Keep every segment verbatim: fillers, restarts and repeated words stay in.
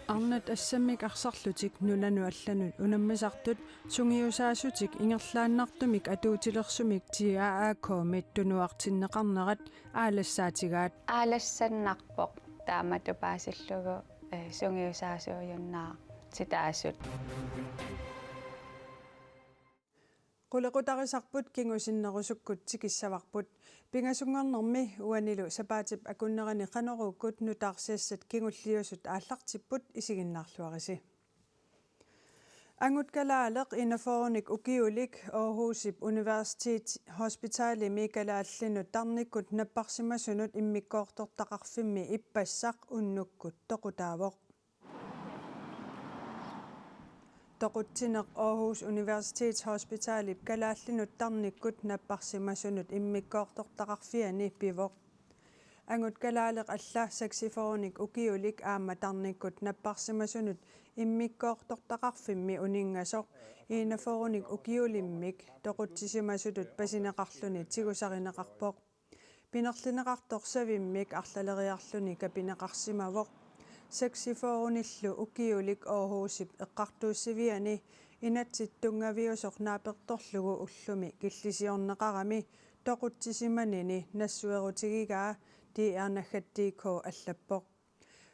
Arnat assammik arsarlutik nunanut allanut unammisartut sungiusaasutik ingerlaannartumik atuutilersumik T A A K-mit tunuartinneqarnerat aalassaatigaat. Aalassannarpoq taamatut paasillugu, eh, sungiusaasuujunnaartitaasut. Qulequtarisarput kingusinnerusukkut tikissavarput. Pingasunngornermi uanilu sapaatip akunnerani Qanoruukkut nutaarsiassat kingulliusut aallartipput, isiginnaarluarisi. Angut Kalaaleq enogfyrrenik ukiulik Aarhusip Universitetshospitalimi kalaallinut tarnikkut napparsimasunut immikkoortortaqarfimmi ippassaq unnukkut toqutaavoq. Toqutsineq Aarhus Universitetshospitalip kalaallinut tarnikkut napparsimasunut immikkoortortaqarfiani pivoq. Angut Kalaaleq alla seksogfyrrenik ukiulik aamma tarnikkut napparsimasunut immikkoortortaqarfimmi uninngasoq enogfyrrenik ukiulimmik toqutsisimasutut pasineqarluni tigusarineqarpoq. Pinerlineqartoq savimmik arlaleriarluni kapineqarsimavoq. Seksogfyrrenillu ukiulik Aarhusip eqqartuussiviani inatsit tunngaviusoq naapertorlugu ullumi killisiorneqarami toqutsisimanini nassuerutigigaa D R naggat D K allappoq.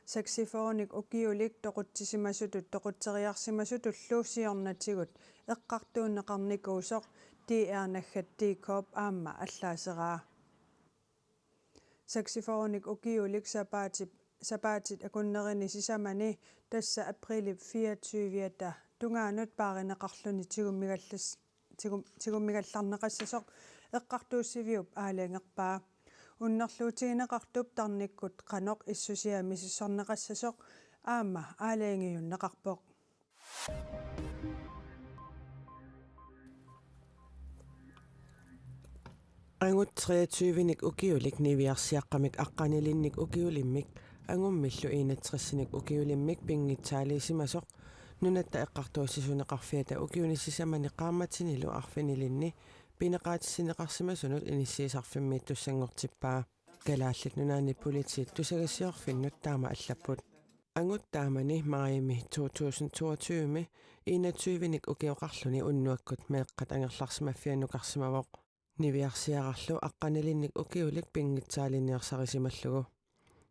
Seksogfyrrenik ukiulik toqutsisimasutut toqutseriarsimasutullu siornatigut eqqartuunneqarnikuusoq D R naggat D K-p aamma allaaseraa. Seksogfyrrenik ukiulik sapaatip-, sapaatit akunnerini sisamani, tassa aprilip fireogtyve-ata tungaanut paarineqarluni tigummigallas-, tigum-, tigummigallarneqassasoq eqqartuussiviup aalajangerpaa. Unnerluutigineqartup tarnikkut qanoq issusia misissorneqassasoq aamma aalajangiunneqarpoq. Angut treogtyvenik ukiulik niviarsiaqqamik aqqanilinnik ukiulimmik angummillu enogtresinik ukiulimmik pinngitsaaliisimasoq Nunatta Eqqartuussisuuneqarfiata ukiuni sisamani qaammatinilu arfinilinni pineqaatissinneqarsimasunut inissiisarfimmiittussanngortippaa. Kalaallit Nunaanni Politiit tusagassiorfinnut taama allapput. Angut taamani maajimi to tusind toogtyve enogtyvenik ukioqarluni unnuakkut meeqqat angerlarsimaffiannukarsimavoq. Niviarsiararlu aqqanilinnik ukiulik pinngitsaaliniarsarisimallugu.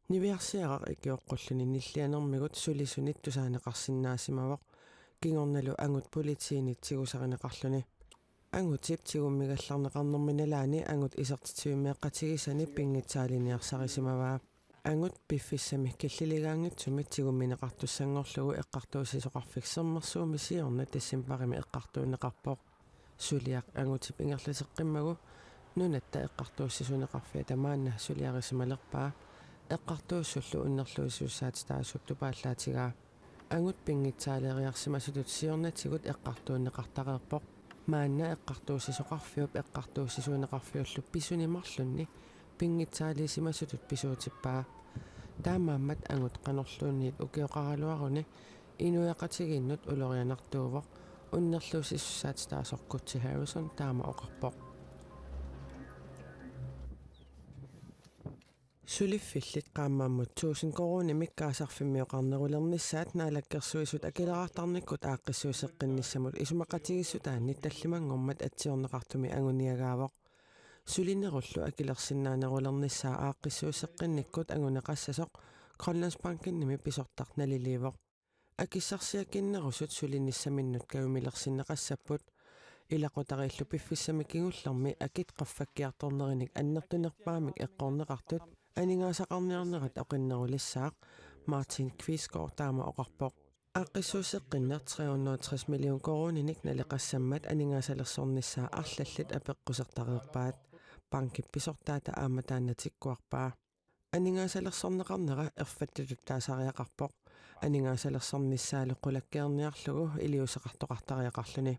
Niviarsiaraq ikioqqulluni nillianermigut sulisunit tusaaneqarsinnaasimavoq, kingornalu angut politiinit tigusarineqarluni. Angutip tigummigallarneqarnermi nalaani angut isertitsivimmeeqqatigisani pinngitsaaliniarsarisimavaa. Angut piffissami killiligaanngitsumi tigummineqartussanngorlugu Eqqartuussisoqarfik Sermersuumi siorna decembarimi eqqartuunneqarpoq. Suliaq angutip ingerlateqqimmagu Nunatta Eqqartuussisuuneqarfiata maanna suliarisimalerpaa, eqqartuussullu unnerluussisussaatitaasup tupaallaatigaa. Angut pinngitsaaleeriarsimasutut siornatigut eqqartuunneqartareerpoq. Maanna eqqartuussisoqarfiup eqqartuussisuuneqarfiullu pisuni marlunni pinngitsaaliisimasutut pisuutippaa. Taamaammat angut qanorluunniit ukioqaraluaruni inuiaqatigiinnut ulorianartuuvoq, unnerluussisussaatitaasoq Kutsi Harrison taama oqarpoq. Suliffillit qaammammut tusind koruunimik kaasarfimmioqarnerulernissaat Naalakkersuisut Akileraartarnikkut aaqqissuusseqqinnissamut isumaqatigiissutaanni tallimanngormat atsiorneqartumi anguniagaavoq. Sulinerullu akilersinnaanerulernissaa aaqqissuusseqqinnikkut anguneqassasoq Grønlandsbankenimi pisortaq naliliivoq. Akissarsiakinnerusut sulinissaminnut kajumilersinneqassapput. Ilaqutariillu piffissami kingullermi akit qaffakkiartornerinik annertunerpaamik eqqorneqartut aningaasaqarniarnerat oqinnerulissaaq, Martin Kvistgaard taama oqarpoq. Aaqqissuusseqqinneq tre hundrede og tres million koruuninik naleqassammat aningaasalersornissaa arlallit apeqqusertareerpaat. Bankip pisortaata aamma taanna tikkuarpaa. Aningaasalersorneqarnera erfattutut taasariaqarpoq. Aningaasalersornissaalu qulakkeerniarlugu iliuuseqartoqartariaqarluni.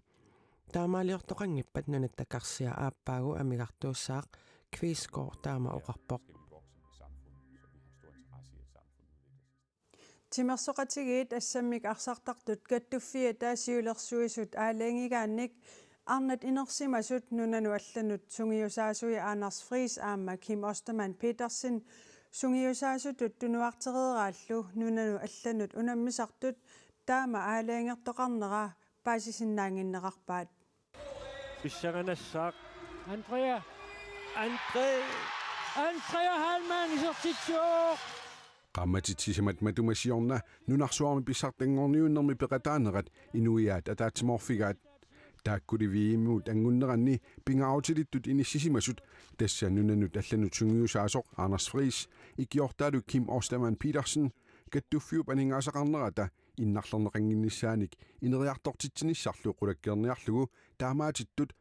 Taamaaliortoqanngippat nunatta karsia aappaagu amigartuussaaq, Kvistgaard taama oqarpoq. Timersoqatigiit assammik arsartartut Kattuffiata siulersuisut aalajangigaannik arnat inersimasut nunanut allanut sungiusaasuja Anders Friis aamma Kim Ostermann Petersen Sungiusaasutut tunuartereeraallu nunanut allanut unammisartut taama aalajangertoqarnera paasisinnaannginneqarpaat. Pissanganassaaq. Andrea. Andre. Andrea Heilmann isertitsivoq. Qaammatit sisamat matuma siorna nunarsuarmi pissartanngorniunnermi peqataanerat inuiaat ataatsimoorfigaat. Taakkuli V M-imut anngunneranni pingaarutilittut inissisimasut, tassa nunanut allanut sungiusaasoq Anders Friis, ikiortaalu Kim Ostermann Petersen, kattuffiup aningaasaqarnerata innarlerneqannginnissaanik ineriartortitsinissarlu qulakkeerniarlugu taamaatittut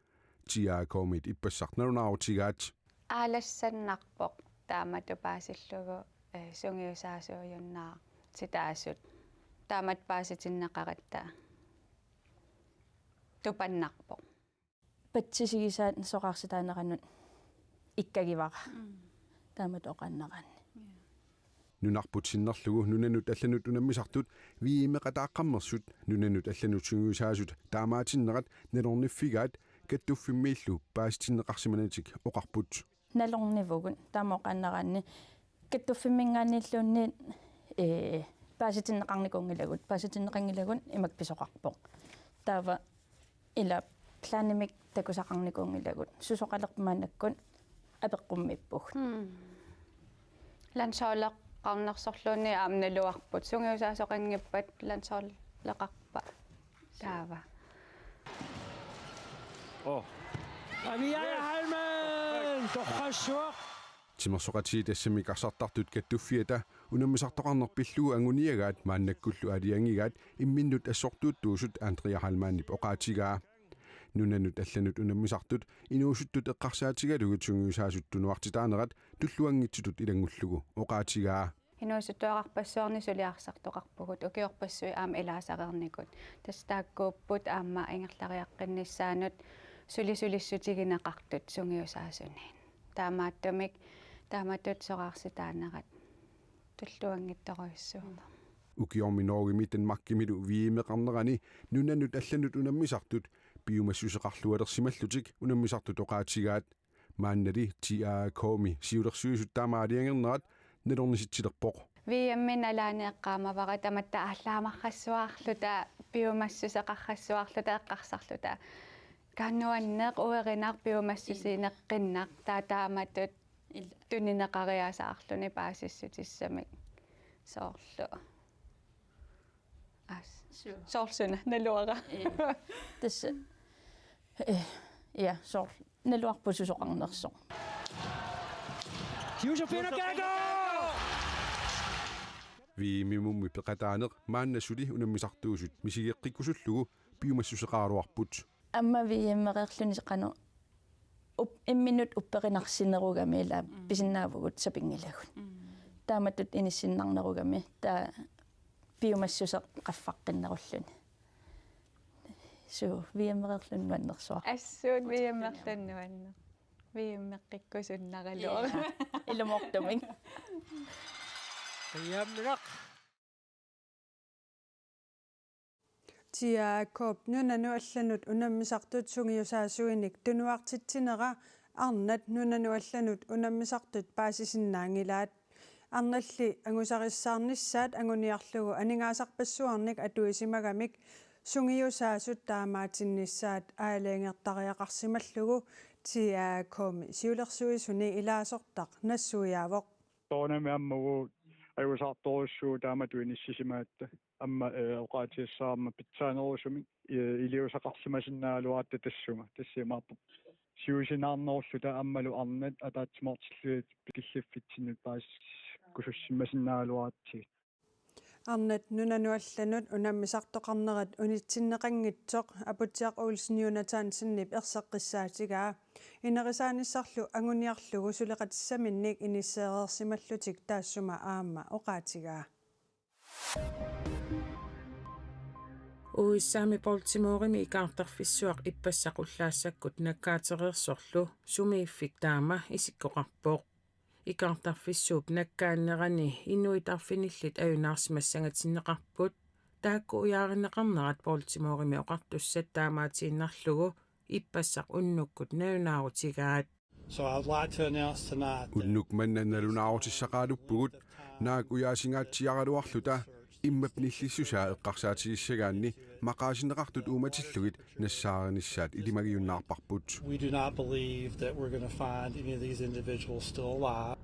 T A K-mit ippassaq nalunaarutigaat. Aalassannarpoq taamatut paasillugu, eh, sungiusaasuujunnaartitaasut. Taamatut paasitinneqaratta tupannarpoq. Patsisigisaat soqaarsitaaneranut ikkagivara. Mm. Taamatut oqaannaraanni. Ja. Nunarput sinnerlugu nunanut allanut unammisartut V M-eqataaqqammersut nunanut allanut sungiusaasut taamaatinnerat nalorniffigaat kattuffimmiillu paasitinneqarsimanatik oqarput. Nalornivugut taama oqaannaraanni kattuffimminngaanniilluunniit, ee, paasitinneqarnikuunngilagut, paasitinneqanngilagut imak pisoqarpoq. Taava ila planimik takusaqarnikuunngilagut, susoqalerput maannakkut apeqqummiippugut. Mm. Landsholdeqarnersorluunniit aamma naluarput, sungiusaasoqanngippat landsholdeqarpa taava. Oh. Aviaja Heilmann, torrassuaq. Timersoqatigiit assammik arsartartut kattuffiata unammisartoqarneq pillugu anguniagaat maannakkullu aalajangigaat imminnut assortuuttuusut Andrea Heilmannip oqaatigaa. Nunanut allanut unammisartut inuusuttut eqqarsaatigalugit sungiusaasut tunuartitaanerat tulluanngitsutut ilanngullugu oqaatigaa. Inuusuttuararpassuarnik suliarsartoqarpugut, ukiorpassuit aamma ilaasareernikut. Tassa taakkuupput aamma ingerlariaqqinnissaanut sulisulissutigineqartut sungiusaasuniit. Taamaattumik taamatut soqaarsitaanerat tulluanngitsorujussuuvoq. Ukiormi Norgemi Danmarkimilu V M-eqarnerani nunanut allanut unammisartut piumassuseqarlualersimallutik unammisartut oqaatigaat. Maannali T A K-mi siulersuisut taama aalajangernerat nalornisitsilerpoq. V M-imi nalaani eqqaamavara tamatta aallaamarrassuarluta, piumassuseqarrassuarluta, eqqarsarluta. Kaa nuanneq, uerinaq, piumassusineqqinnaq, taava taamatut tunineqariasaarluni paasissutissamik soorlu. As. Suu. Soorlu suna, naluara. Ee. Tassa, ee, ja, soorlu naluarput susoqarnersoq. Josefine Kjærgaard! V M-imummi peqataaneq maanna suli unammisartuusut misigeqqikkusullugu piumassuseqaraluarput. Aamma V M-ereerluni qanoq up-, imminut upperinarsinerugami ila Mm. pisinnaavugut sapinngilagut. Mm. Taamatut inissinnarnerugami taava piumassuseq qaffaqqinnerulluni. Suu, V M-ereerluni nuannersuaq. Assut V M-erluni nuanneq. V M-eqqikkusunnaraluaq. Ila. Ilumoortumik. Qiammeraq. T A K-p nunanut allanut unammisartut sungiusaasuinik tunuartitsinera arnat nunanut allanut unammisartut paasisinnaanngilaat. Arnalli angusarissaarnissaat anguniarlugu aningaasarpassuarnik atuisimagamik sungiusaasut taamaatinnissaat aalajangertariaqarsimallugu T A K-mi siulersuisuni ilaasortaq nassuiaavoq. Soorunami aamma uagut angusaartorujussuuvugut taamatut inissisimagatta. Aamma, eh, oqaatigissavarma pitsaanerusumik, eh, iliuuseqarsimasinnaagaluaratta tassunga. Tassa imaappoq siusinaarnerulluta aammalu arnat ataatsimoortillugit killiffitsinnut paasissutissagut kusussimmasinnaagaluaratsigit. Arnat nunanut allanut unammisartoqarnerat unitsinneqanngitsoq Aputsiaq Olsen Jonathansenip erseqqissaatigaa. Inerisaanissarlu anguniarlugu suleqatissaminnik inisseereersimallutik taassuma aamma oqaatigaa. U S A-mi Baltimoremi ikaartarfissuaq ippassaq ullaassakkut nakkaatereersorlu sumiiffik taama isikkoqarpoq. Ikaartarfissuup nakkaannerani inuit arfinillit ajunaarsimassangatinneqarput, taakku ujaarineqarnerat Baltimoremi oqartussat taamaatiinnarlugu ippassaq unnukkut nalunaarutigaat. So I'd like to announce tonight that Unnuk manna nalunaarutissaqaraluppugut, naak ujaasingaatsiaraluarluta immap nillissusaa eqqarsaatigissagaanni maqaasinneqartut uumatillugit nassaarinissaat ilimagiunnaarparput. We do not believe that we're going to find any of these individuals still alive.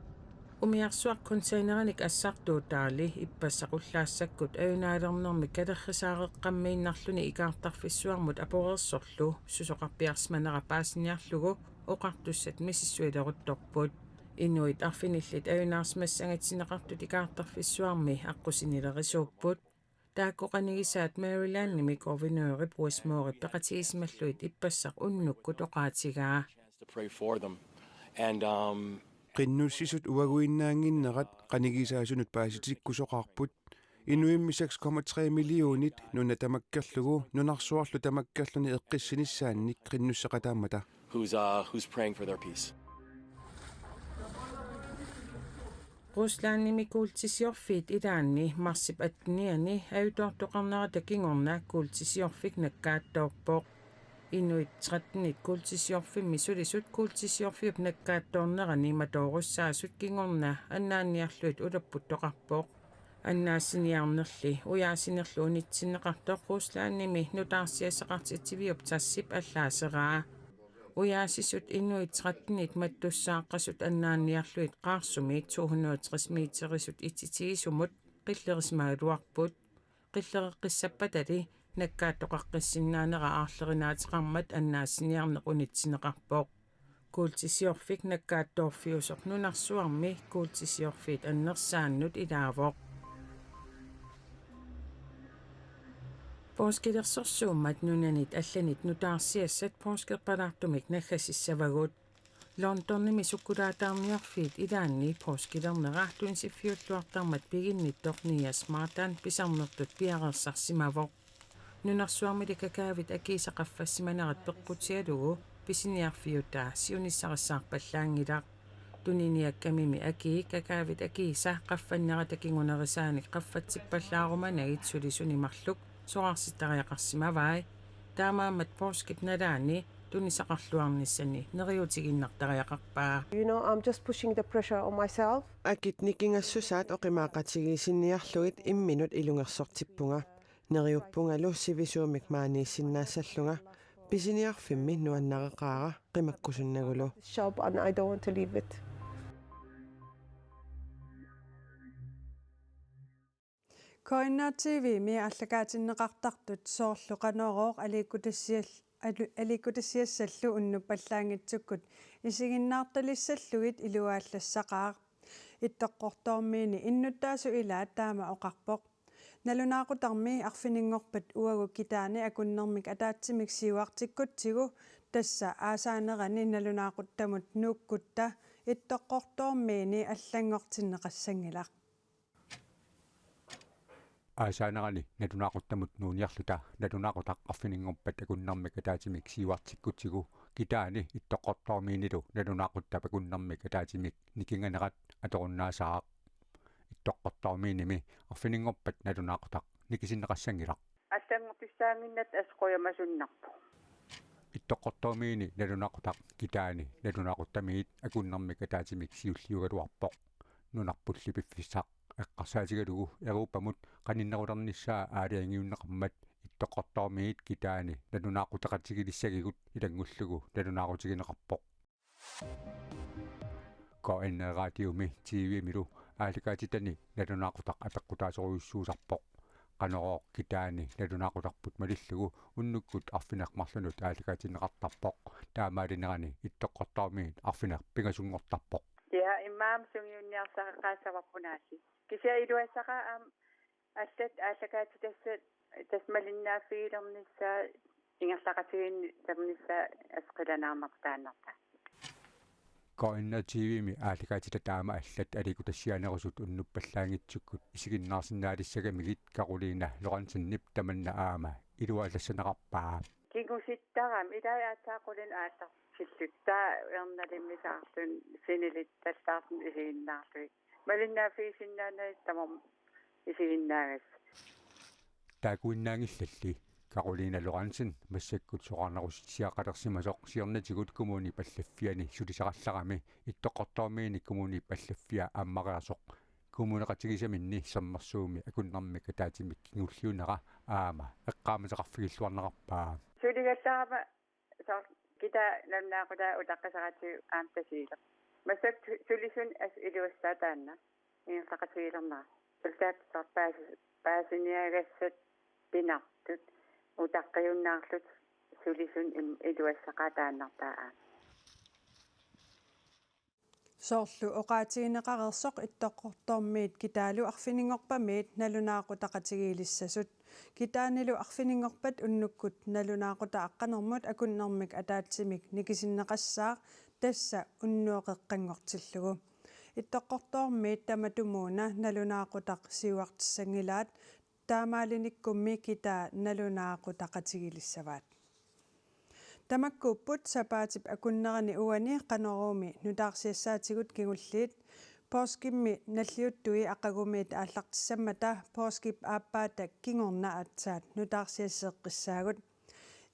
Umiarsuaq containerinik assartuutaali ippassaq ullaassakkut ajunaalernermi kalerrisaareqqammiinnarluni ikaartarfissuarmut aporeersorlu susoqarpiarsimanera paasiniarlugu oqartussat misissuileruttorput. Inuit arfinillit ajunaarsimassangatinneqartut ikaartarfissuarmi aqqusinilerisuupput. Taakku qanigisaat Marylandimi governorip Wes Moorip peqatigisimallugit ippassaq unnukkut oqaatigaa. Chance to pray for them. And um, Qinnussisut uaguinnaannginnerat qanigisaasunut paasitikkusoqarput. Inuimmi seks komma tre millionit nuna tamakkerlugu nunarsuarlu tamakkerluni eqqissinissaannik qinnusseqataammata. who's uh, who's praying for their peace. Ruslandimi kuultisiorfiit ilaanni marsip attenianni ajutoortoqarnerata kingorna kuultisiorfik nakkaattoorpoq. Inuit trettenit kuultisiorfimmi sulisut kuultisiorfiup nakkaattoornerani matoorussaasut kingorna annaanniarlugit ulapputtoqarpoq. Annaassiniarnerli ujaasinerlu unitsinneqartoq Ruslandimi nutaarsiassaqartitsiviup tassip allaaseraa. Ujaasisut inuit trettenit mattussaaqqasut annaanniarlugit qaarsumiit to hundrede og tres meterisut ititigisumut qillerisimagaluarput. Qillereqqissappatali nakkaattoqaqqissinnaanera aarlerinaateqarmat annaassiniarneq unitsinneqarpoq. Kuultisiorfik nakkaattoorfiusoq nunarsuarmi kuultisiorfiit annersaannut ilaavoq. Poorskilersorsuummat nunanit allanit nutaarsiassat poorskipalaartumik naggasissavagut. Londonimi sukkulaataarniarfiit ilaanni poorskilernera tunisiffiulluartarmat piginnittoq Nias Martan pisarnertut piareersarsimavoq. Nunarsuarmili kakaavit akiisa qaffassimanerat peqqutigalugu pisiniarfiutaa siunissarissaarpallaanngilaq. Tuniniakkamimi akii kakaavit akiisa qaffannerata kingunerisaanik qaffatsippallaarumanagit sulisuni marluk soraarsittariaqarsimavai. Taamaammat poorskip nalaani tunisaqarluarnissani neriuutiginnartariaqarpaa. You know, I'm just pushing the pressure on myself. Akit nikingassusaat oqimaaqatigiissinniarlugit imminut ilungersortippunga. Neriuppungalu sivisuumik maaniissinnaassallunga. Pisiniarfimmi nuannareqaara qimakkusunnagulu. This job and I don't want to leave it. K N R T V-mi aallakaatinneqartartut soorlu Qanorooq aliikkutassial-, alu-, aliikkutassiassallu unnuppallaanngitsukkut isiginnaartalissallugit iluaallassaqaaq. Ittoqqortoormiini innuttaasut ilaat taama oqarpoq. Nalunaaqutarmi arfininngorpat uagut Kitaani akunnermik ataatsimik siuartikkutsigu tassa aasaanerani nalunaaquttamut nuukkutta Ittoqqortoormiini allanngortinneqassanngilaq. Aasaanerani nalunaaquttamut nuuniarluta nalunaaqutaq arfininngorpat akunnermik ataatsimik siuartikkutsigu Kitaani Ittoqqortoormiinilu nalunaaquttap akunnermik ataatsimik nikinganerat atorunnaassaaq. Ittoqqortoormiinimi arfininngorpat nalunaaqutaq nikisinneqassanngilaq. Allanngortissaannginnatta assut qujamasunnarpoq. Ittoqqortoormiini nalunaaqutaq Kitaani nalunaaquttamiit akunnermik ataatsimik siulliugaluarpoq. Nunarpulli piffissaq eqqarsaatigalugu Europamut qaninnerulernissaa aalajangiunneqarmat Ittoqqortoormiit Kitaani nalunaaqutaqatigilissagigut ilanngullugu nalunaaqutigineqarpoq. K N R-i radiomi T V-milu aallakaatitani nalunaaqutaq apeqqutaasorujussuusarpoq. Qanorooq Kitaani nalunaaqutarput malillugu unnukkut arfineq-marlunut aallakaatinneqartarpoq. Taamaalinerani Ittoqqortoormiit arfineq-pingasunngortarpoq. Ja, immaqa sungiunniarsariaqaassavarput aasiit. Kisianni iluassaqaaq aamma allat aallakaatitassat tassa malinnaaffigilernissaat ingerlaqatigiinnilernissaat assut qilanaarnartaannartaa. K N R T V-mi aallakaatitat aamma allat aliikkutassiaanerusut unnuppallaanngitsukkut isiginnaarsinnaalissagamigit Karoliina Lorentzsenip tamanna aamma iluaallassaneqarpaa. Kingusittarami ilai aatsaat qulinut aallartilluta taava ernalimmisaarluni sinilittallaarluni isiginnaarlugit. Malinnaaffigisinnaanagit tamarmik isiginnaagassat. Taakkuinnaanngillalli Karolina Lorentzen massakkut soraarnerussiaqalersimasoq siornatigut kommunip allaffiani sulisaqalerami Ittoqqortoormiini kommunip allaffia ammariarsoq kommuneqatigiissaminni sermersuumi akunnermik ataatsimik kingulliunera aamma eqqaamasoqarfigilluarnerarpaa. Suligallarama soorlu kitaa nalunaaqutaa utaqqisaqaatigut aamma Tasiilaq. Massakkut sulisut assut iluassaat taanna ingerlaqatigiilernera. Iltaat soorlu paasi-, paasiniagassat pinartut utaqqijunnaarlutik sulisut im-, iluassaqaat taannartaa aamma. Soorlu oqaatigineqareersoq Ittoqqortoormiit kitaalu arfininngorpamiit nalunaaqutaqatigiilissasut. Kitaanilu arfininngorpat unnukkut nalunaaqutaq aqqanermut akunnermik ataatsimik nikisinneqassaaq, tassa unnuup qeqqanngortillugu. Ittoqqortoormiit tamatumuuna nalunaaqutaq siuartissanngilaat, taamaalinikkummi kitaa nalunaaqutaqatigiilissavaat. Tamakkuupput sapaatip akunnerani uani Qanoruumi nutaarsiassaatigut kingulliit. Poorskimmi nalliuttui aqagumiit aallartissammata poorskip aappaata kingorna aatsaat nutaarsiasseeqqissaagut.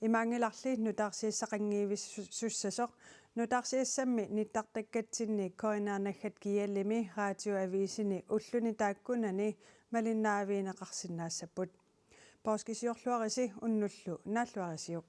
Imaanngilarli nutaarsiassaqanngivissussasoq nutaarsiassammi nittartakkatsinni K N R naggat G L-imi Radioavisini ulluni taakkunani malinnaavigineqarsinnaassapput. Poorskisiorluarisi unnullu naalluarisiuk.